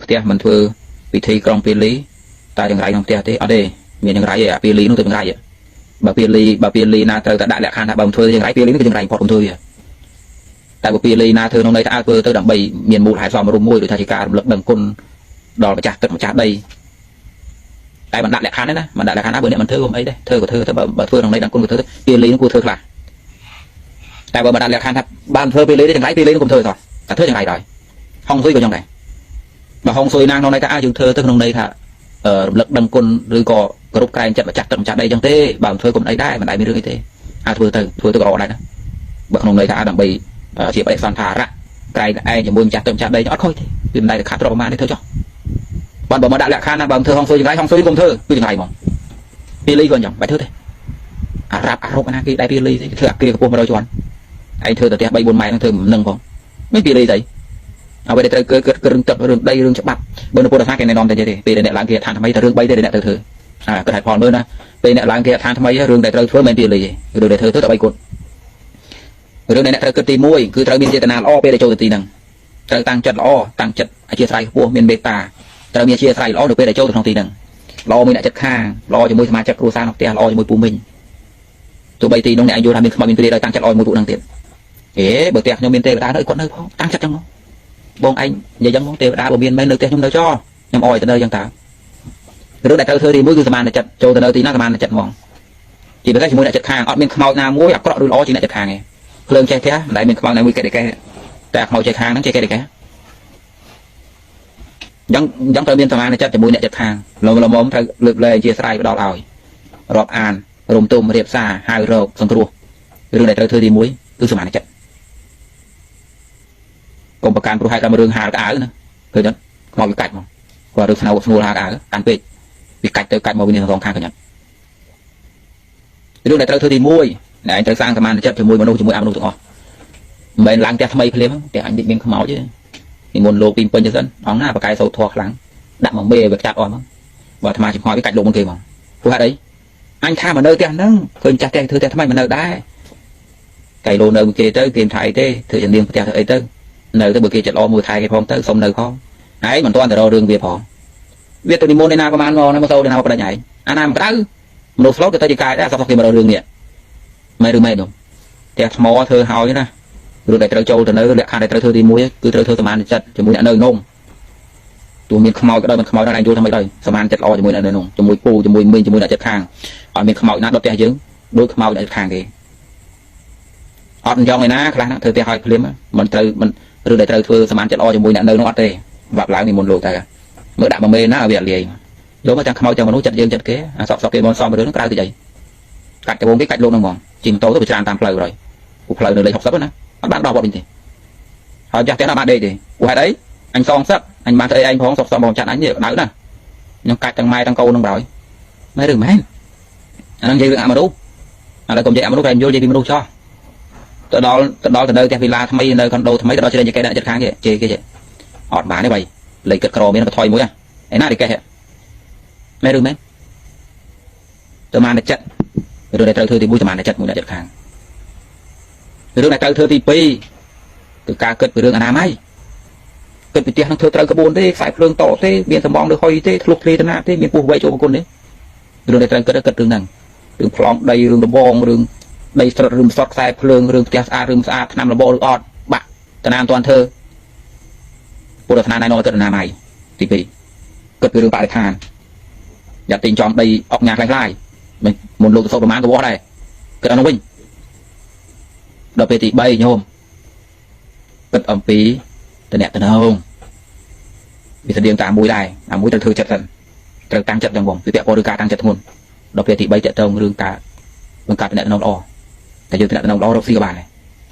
ផ្ទះមិនធ្វើពិធីក្រុងពាលីតែចង្រៃក្នុងផ្ទះទេអត់ទេមានចង្រៃឯអាពាលីនោះទៅចង្រៃបើពាលីបើពាលីណាត្រូវតែដាក់លក្ខខណ្ឌថាបើមិនធ្វើចង្រៃពាលីនោះគឺចង្រៃផុតកុំធ្វើវាតែបើពាលីណាធ្វើក្នុងន័យថាអាចធ្វើទៅដើម្បីមានមូលហេតុសមរម្យមួយដូចថាជាការរំលឹកដឹងគុណដល់ម្ចាស់ទឹកម្ចាស់ដីតែមិនដាក់លក្ខខណ្ឌទេណាមិនដាក់លក្ខខណ្ឌណាបើអ្នកមិនធ្វើក៏មិនអីដែរធ្វើក៏ធ្វើទៅបើធ្វើក្នុងន័យដឹងគុណក៏ធ្វើទៅពាលីនោះគួរធ្វើខ្លះតែបើមិនដាក់លក្ខខណ្ឌថាបានធ្វើពាលីទេចង្រៃពាលីនោះកុំធ្វើសោះតែធ្វើចង្រៃដល់ហុងស៊ុយក៏ចឹងដែរបើហុងស៊ុយណាក្នុងន័យថាយើងធ្វើទៅក្នុងន័យថារំលឹកដឹងគុណឬក៏គោរពក្រែងចិត្តម្ចាស់ទឹកម្ចាស់ដីចឹងទេបើមិនធ្វើក៏មិនអីដែរមិនដែរមានរឿងអីទេអាចធ្វើទៅធ្វើទៅក៏ល្អដែរណាបើក្នុងន័យថាដើម្បីជាបដិសន្ធារៈក្រែងឯងជាមួយម្ចាស់ទឹកម្ចាស់ដីអត់ខូចទេវាមិនដែរខាត់ទ្រព្យប្រមាណទេធ្វើចុះបើបើមកដាក់លក្ខខណ្ឌណាបើមិនធ្វើហុងស៊ុយចង្រៃហុងស៊ុយកុំធ្វើគឺចង្រៃហ្មងពាលីក៏អញ្ចឹងបាច់ធ្វើទេអារ៉ាប់អារ៉ុបណាគេដែរពាលីទេធ្វើអាគារកម្ពស់100ជាន់ឯងធ្វើទៅផ្ទះ3 4ម៉ែត្រហ្នឹងធ្វើមិននឹងផងមិនពាលីទេអ្វីដែលត្រូវគិតរឿងទឹករឿងដីរឿងច្បាប់បើនៅពុទ្ធសាសនាគេណែនាំតែទេពេលដែលអ្នកឡើងគេឋានថ្មីតែរឿង3ទេដែលអ្នកត្រូវធ្វើអាគិតឲ្យផលមើលណាពេលអ្នកឡើងគេឋានថ្មីរឿងដែលត្រូវធ្វើមិនពាលីទេរឿងដែលធ្វើទៅតែ3គត់រឿងដែលអ្នកត្រូវគិតទី1គឺត្រូវមានចេតនាល្អពេលដែលចូលទៅទីហ្នឹងត្រូវតាំងចិត្តល្អតាំងចិត្តអធិស្ឋានខ្ពស់មានមេត្តាត្រូវមានអធិស្ឋានល្អនៅពេលដែលចូលទៅក្នុងទីហ្នឹងល្អមួយអ្នកចិត្តខាងល្អជាមួយសមាជិកគ្រួសារក្នុងផ្ទះល្អជាមួយពូមីងទោះបីទីនោះអ្នកយល់ថាមានខ្មោចមានព្រាយដោយតាំងចិត្តល្អមួយពួកហ្នឹងទៀតអេបើផ្ទះខ្ញុំមានទេវតានៅគាត់នៅផងតាំងចិត្តចឹងបងឯងនិយាយចឹងទេវតាបើមានមែននៅផ្ទះខ្ញុំនៅចោខ្ញុំអោយទៅនៅចឹងតើរឿងដែលត្រូវធ្វើទី1គឺសមានចិត្តចូលទៅនៅទីណាសមានចិត្តហ្មងជាពិសេសជាមួយអ្នកចិត្តខាងអត់មានខ្មោចណាមួយអាក្រក់ឬល្អជាងអ្នកចិត្តខាងទេភ្លើងចេះផ្ទះមិនដែលមានខ្មោចណាមួយកេកេតែខ្មោចចេះខាងហ្នឹងចេះកេកេអញ្ចឹងត្រូវមានសមានចិត្តជាមួយអ្នកចិត្តខាងលំលមត្រូវលើកលែងជាស្រ័យផ្ដល់ឲ្យរាប់អានរំទុំរៀបសារហៅរោគសង្គ្រោះរឿងដែលត្រូវធ្វើទី1គឺសមានចិត្តកុំប្រកាន់ព្រោះហេតុតែរឿងហាលក្អៅណាឃើញអត់ខ្មោចវាកាច់មកគាត់រឿងស្នោស្នួលហាលក្អៅកាន់ពេកវាកាច់ទៅកាច់មកវិញសងខាងកញ្ញារឿងដែលត្រូវធ្វើទី1អ្នកឯងត្រូវសាងសមានចិត្តជាមួយមនុស្សជាមួយអមនុស្សទាំងអស់មិនមែនឡើងផ្ទះថ្មីភ្លាមផ្ទះអញនេះមានខ្មោចទេនិមន្តលោកពីពេញទៅសិនអង្គណាបកាយសោតធေါ်ខ្លាំងដាក់មកមេវាកាត់អស់ហ្មងបើអាត្មាចំហវាកាច់លោកមុនគេហ្មងព្រោះហេតុអីអញថាមកនៅផ្ទះហ្នឹងឃើញចាស់ផ្ទះធ្វើផ្ទះថ្មីមកនៅដែរកៃលោនៅគេទៅគេមិនថាអីទេធ្វើជានាងផ្ទះធ្វើអីទៅនៅទៅបើគេចិត្តល្អមួយថែគេផងទៅសុំនៅផងឯងមិនទាន់ទៅរករឿងវាផងវាទៅនិមន្តឯណាប្រហែលមកណាមកសូទៅណាមកបដិញឯងអាណាមិនក្តៅមនុស្សស្លូតទៅទៅជាកាយដែរអសោះគេមករករឿងនេះមែនឬមែននោះផ្ទះថ្មធ្វើហើយណារឿងដែលត្រូវចូលទៅនៅលក្ខខណ្ឌដែលត្រូវធ្វើទី1គឺត្រូវធ្វើសមានចិត្តជាមួយអ្នកនៅនោះទោះមានខ្មោចក៏ដោយមិនខ្មោចដែរឯងយល់ថាម៉េចដោយសមានចិត្តល្អជាមួយអ្នកនៅនោះជាមួយពូជាមួយមីងជាមួយអ្នកចិត្តខាងអត់មានខ្មោចណាដុតផ្ទះយើងដូចខ្មោចអ្នកចិត្តខាងគេអត់អញ្ចឹងឯណាខ្លះណាធ្វើផ្ទះឲ្យភ្លាមមិនត្រូវមិនរឿងដែលត្រូវធ្វើសមានចិត្តល្អជាមួយអ្នកនៅនោះអត់ទេបាក់ឡើងនិមន្តលោកតែមើលដាក់មួយមេណាវាអត់លាយយកមកទាំងខ្មោចទាំងមនុស្សចិត្តយើងចិត្តគេអាសក់សក់គេមកសំរឿងក្រៅតិចអីកាច់ដបងគេកាច់លោកហ្នឹងហ្មងជិះម៉ូតូទៅវាច្រានតាមផ្លូវហើយផ្លូវនៅលេខ60ណាអត់បានដោះវត្តវិញទេហើយចាស់ផ្ទះអត់បានដេកទេព្រោះហេតុអីអញសងសឹកអញបានធ្វើអីឯងផងសក់សក់បងចាត់អញនេះដៅណាខ្ញុំកាច់ទាំងម៉ែទាំងកូនហ្នឹងហើយមែនឬមែនអាហ្នឹងនិយាយរឿងអមនុស្សឥឡូវកុំនិយាយអមនុស្សតែយល់និយាយពីមនុស្សចោះទៅដល់ទៅដល់ទៅនៅផ្ទះវីឡាថ្មីនៅខុនដូថ្មីទៅដល់ជ្រែងគេដាក់ចិត្តខាងគេជេរគេអត់បានទេបីលេខគិតក្រមានបថយមួយឯណាទីកេះមែនឬមែនទៅបានតែចិត្តរឿងដែលត្រូវធ្វើទី1ទៅបានតែចិត្តមួយដាក់ចិត្តខាងរឿងដែលត្រូវធ្វើទី2គឺការគិតពីរឿងអនាម័យគិតពីផ្ទះនឹងធ្វើត្រូវក្បួនទេខ្សែភ្លើងតទេមានសំបងឬហុយទេធ្លុះធ្លាយទៅណាទេមានពោះវែកចូលប្រគុណទេរឿងដែលត្រូវគិតគិតរឿងហ្នឹងរឿងប្លង់ដីរឿងរបងរឿងដីស្រុតរឿងសតខ្សែភ្លើងរឿងផ្ទះស្អាតរឿងស្អាតឆ្នាំរបឬអត់បាក់តាណាមិនទាន់ធ្វើពុទ្ធសាសនាណែនាំគិតអនាម័យទី2គិតពីរឿងបរិស្ថានយ៉ាទិញចំដីអុកញ៉ាខ្លាំងខ្លាយមុនលោកទៅសុខប្រមាណក៏បោះដែរគិតអនុវិញដល់ពេលទី3ញោមគិតអំពីតំណតំណងវាស្តៀងតាមមួយដែរអាមួយត្រូវធ្វើចិត្តសិនត្រូវតាំងចិត្តចឹងបងវាពាក់ព័ន្ធរឿងការតាំងចិត្តធ្ងន់ដល់ពេលទី3តាក់ទងរឿងការបង្កើតតំណតំណងល្អតែយើងតំណតំណងល្អរកស៊ីក៏បានដែរ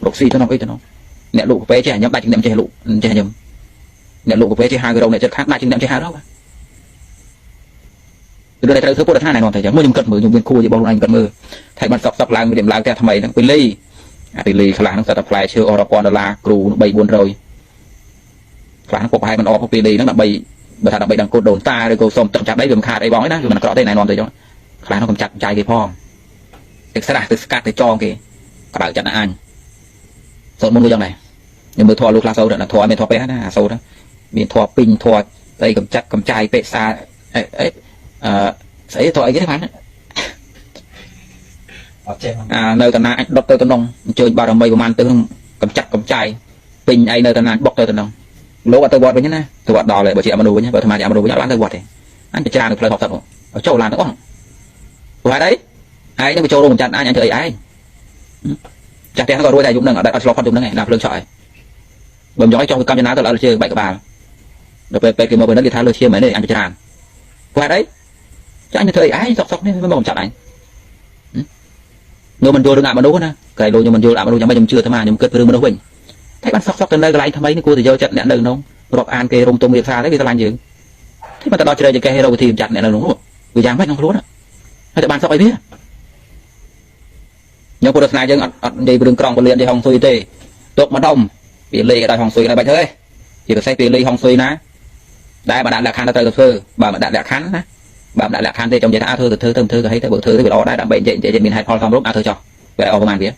រកស៊ីទៅក្នុងអីទៅក្នុងអ្នកលក់កាហ្វេចេះញ៉ាំដាច់ជាងអ្នកចេះលក់ចេះញ៉ាំអ្នកលក់កាហ្វេចេះហៅរោងអ្នកចិត្តខាងដាច់ជាងអ្នកចេះហៅរោងរឿងដែលត្រូវធ្វើពុទ្ធសាសនាណែនាំតែចឹងមួយខ្ញុំគិតមើលខ្ញុំមានគួរជាបងខ្លួនឯងគិតមើលថៃបានសក់សក់ឡើងរៀបឡើងផ្ទះថ្មីហ្នឹងពីលីអាពីលីខ្លះហ្នឹងសិតតែផ្លែឈើអស់រាប់ពាន់ដុល្លារគ្រូ3 400ខ្លះហ្នឹងពុកប្រហែលមិនអស់ពីលីហ្នឹងដើម្បីបើថាដើម្បីដឹងកូនដូនតាឬក៏សុំទឹកចាប់ដីវាមិនខាតអីបងឯណាវាមិនអាក្រក់ទេណែនាំទៅចឹងខ្លះហ្នឹងកំចាត់ចាយគេផងទៅស្រាស់ទៅស្កាត់ទៅចងគេក្តៅចិត្តណាអញសូត្រមុនក៏ចឹងដែរខ្ញុំមើលធေါ်លោកខ្លះសូត្រធေါ်មានធေါ်ពេះណាអាសូត្រមានធေါ်ពីងធေါ် ស្អីកំចាត់កំចាយពេសាអីអីអឺស្អីទៅអីគេបាន អត់ចេះ អានៅតាណាអាចដុតទៅតំណងអញ្ជើញបារមីប្រហែលទៅកំចាត់កំចាយពេញឯងនៅតាណាបុកទៅតំណងលោកអត់ទៅវត្តវិញណាទៅវត្តដល់ហើយបើជាមនុស្សវិញបើអាត្មាជាមនុស្សវិញអត់បានទៅវត្តទេអញទៅច្រាននៅផ្លូវ60ចូលឡានទាំងអស់ព្រោះហេតុអីឯងនឹងទៅចូលរួមកំចាត់អញអញធ្វើអីឯងចាស់ផ្ទះក៏រួចដែរយប់ហ្នឹងអត់អត់ឆ្លងផុតយប់ហ្នឹងឯងដាក់ភ្លើងឆក់ឯងបើមិនចង់ឲ្យចង់ទៅកម្មចំណាទៅល្អជើងបែកក្បាលដល់ពេលពេទ្យគេមកពេលហ្នឹងគេថាលើឈាមមែនទេអញទៅច្រានព្រោះហេតុអីចាអញទៅធ្វើអីឯងសុកសុកនេះមិនមកកំចាត់អញខ្ញុំមិនយល់រឿងអមនុស្សណាក្រែលោកខ្ញុំមិនយល់អមនុស្សយ៉ាងម៉េចខ្ញុំជឿអាត្មាខ្ញុំគិតពីរឿងមនុស្សវិញតែបានសុកសុកទៅនៅកន្លែងថ្មីនេះគួរតែយកចិត្តអ្នកនៅក្នុងរាប់អានគេរុំទុំរៀបសារទៅវាស្រឡាញ់យើងតែមិនទៅដល់ជ្រៅចង្កេះរកវិធីកំចាត់អ្នកនៅក្នុងនោះវាយ៉ាងម៉េចក្នុងខ្លួនហើយតែបានសុកអីវាខ្ញុំពុទ្ធសាសនាយើងអត់អត់និយាយរឿងក្រងពលានទេហុងស៊ុយទេទុកម្ដុំវាលេខឲ្យដល់ហុងស៊ុយដល់បាច់ធ្វើទេជាពិសេសពេលលេខហុងស៊ុយណាដែលបើដាក់លក្ខខណ្ឌទៅធ្វើបើមិនដាក់លក្ខខណ្ឌណាបើមិនដាក់លក្ខខណ្ឌទេចង់និយាយថាធ្វើទៅធ្វើទៅធ្វើក៏ហីទៅបើធ្វើទៅវាល្អដែរដើម្បីនិយាយនិយាយមានហេតុផលសមរម្យអាចធ្វើចោះវាអស់ប្រហែលវារ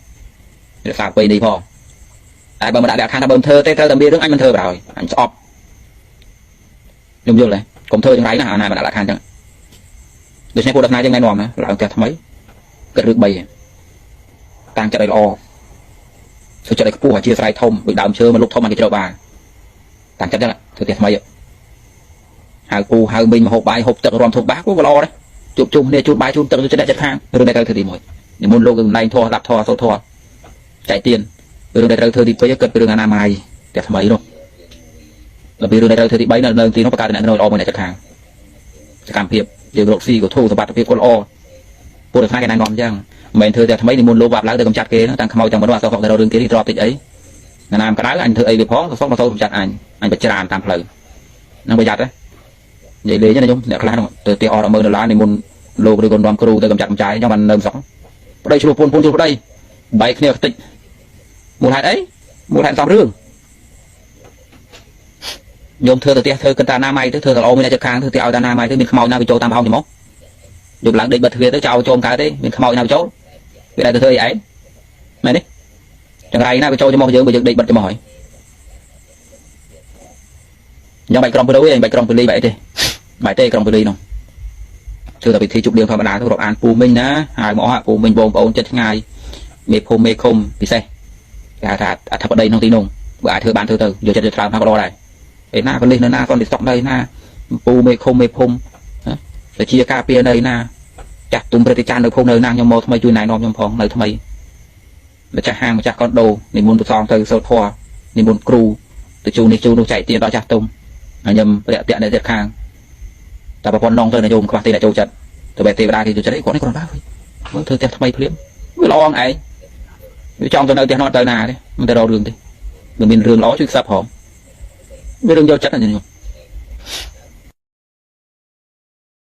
ក្សាពេលនេះផងតែបើមិនដាក់លក្ខខណ្ឌថាបើមិនធ្វើទេត្រូវតែមានរឿងអញមិនធ្វើបណ្ដោយអញស្អប់ខ្ញុំយល់ទេកុំធ្វើចង្រៃណាអាណាមិនដាក់លក្ខខណ្ឌអញ្ចឹងដូច្នេះពុទ្ធសាសនាយើងណែនាំណាឡើងផ្ទះថ្មីគិតរឿង3តាំងចិត្តឲ្យល្អធ្វើចិត្តឲ្យខ្ពស់អធិស្ឋានធំដូចដើមឈើមកលុបធំមកគេជ្រៅបានតាំងចិត្តចឹងធ្វើផ្ទះថ្មីហៅពូហៅមីងមកហូបបាយហូបទឹករំធូបបាក៏ល្អដែរជួបជុំគ្នាជូនបាយជូនទឹកជូនចិត្តចិត្តខាងរឿងដែលត្រូវធ្វើទី1និមន្តលោកកន្លែងធေါ်ស្ដាប់ធေါ်សូត្រធေါ်ចែកទៀនរឿងដែលត្រូវធ្វើទី2គិតពីរឿងអនាម័យផ្ទះថ្មីនោះដល់ពីរឿងដែលត្រូវធ្វើទី3នៅទីនោះបង្កើតអ្នកនៅល្អមួយអ្នកចិត្តខាងសកម្មភាពយើងរកស៊ីក៏ធូរសុវត្ថិភាពក៏ល្អពុទ្ធសាសនាគេណែនាំអញ្ចឹងមិនមែនធ្វើតែថ្មីនិមន្តលោកបាបឡើងទៅកំចាត់គេតាំងខ្មោចតាំងមនុស្សអសសុកទៅរករឿងគេនេះទ្របតិចអីណានាមក្តៅអញធ្វើអីវាផងសសុកមកសូកំចាត់អញអញបច្រានតាមផ្លូវនឹងប្រយ័ត្នណានិយាយលេងណាខ្ញុំអ្នកខ្លះនោះទៅផ្ទះអស់100,000ដុល្លារនិមន្តលោកឬក៏នាំគ្រូទៅកំចាត់កំចាយខ្ញុំបាននៅស្រុកប្តីឆ្លោះពូនពូនឆ្លោះប្តីបែកគ្នាខ្ទេចមូលហេតុអីមូលហេតុសំរឿងញោមធ្វើទៅផ្ទះធ្វើកិនតាណាម៉ៃទៅធ្វើទៅល្អមានអ្នកចិត្តខាងធ្វើផ្ទះឲ្យតាណាម៉ៃទៅមានខ្មោចណាវាចូលតាមប្រហោងច្មោះយប់ឡើងដេកបិទទ្វារទៅចោលចូលកើតទេមានខ្មោចណាវាចូលវាដែរទៅធ្វើអីឯងមែនទេចង្រៃណាវាចូលច្មោះយើងបើយើងដេកបិទច្មោះហើយខ្ញុំបាច់ក្រុមពលីឯងបាច់ក្រុមពលីបាច់អីទេបាច់ទេក្រុមពលីនោះធ្វើតែពិធីជប់លៀងធម្មតាទៅរាប់អានពូមីងណាហើយមកអស់ពូមីងបងប្អូនចិត្តឆ្ងាយមេភូមិមេឃុំពិសេសគេហៅថាអធិបតីក្នុងទីនោះបើអាចធ្វើបានធ្វើទៅយកចិត្តយកថ្លើមថាក៏ល្អដែរឯណាប៉ូលីសនៅណាសន្តិសុខនៅណាពូមេឃុំមេភូមិទៅជាការពារនៅណាចាស់ទុំព្រឹទ្ធាចារ្យនៅភូមិនៅណាខ្ញុំមកថ្មីជួយណែនាំខ្ញុំផងនៅថ្មីម្ចាស់ហាងម្ចាស់កុនដូនិមន្តប្រសងទៅសូត្រធម៌និមន្តគ្រូទៅជួនេះជួនោះចែកទានដល់ចាស់ទុំហើយខ្ញុំរាក់ទាក់នៅទៀតខាងតែប្រពន្ធនងទៅនយោមខ្វះទេអ្នកចូលចិត្តទៅបែរទេវតាគេចូលចិត្តអីគាត់នេះគាត់បើមើលធ្វើផ្ទះថ្មីភ្លាមវាល្អឯងវាចង់ទៅនៅផ្ទះនោះទៅណាទេមិនទៅរករឿងទេវាមានរឿងល្អជួយខ្សឹបផងវារឿងយកចិត្តណាខ្ញុំ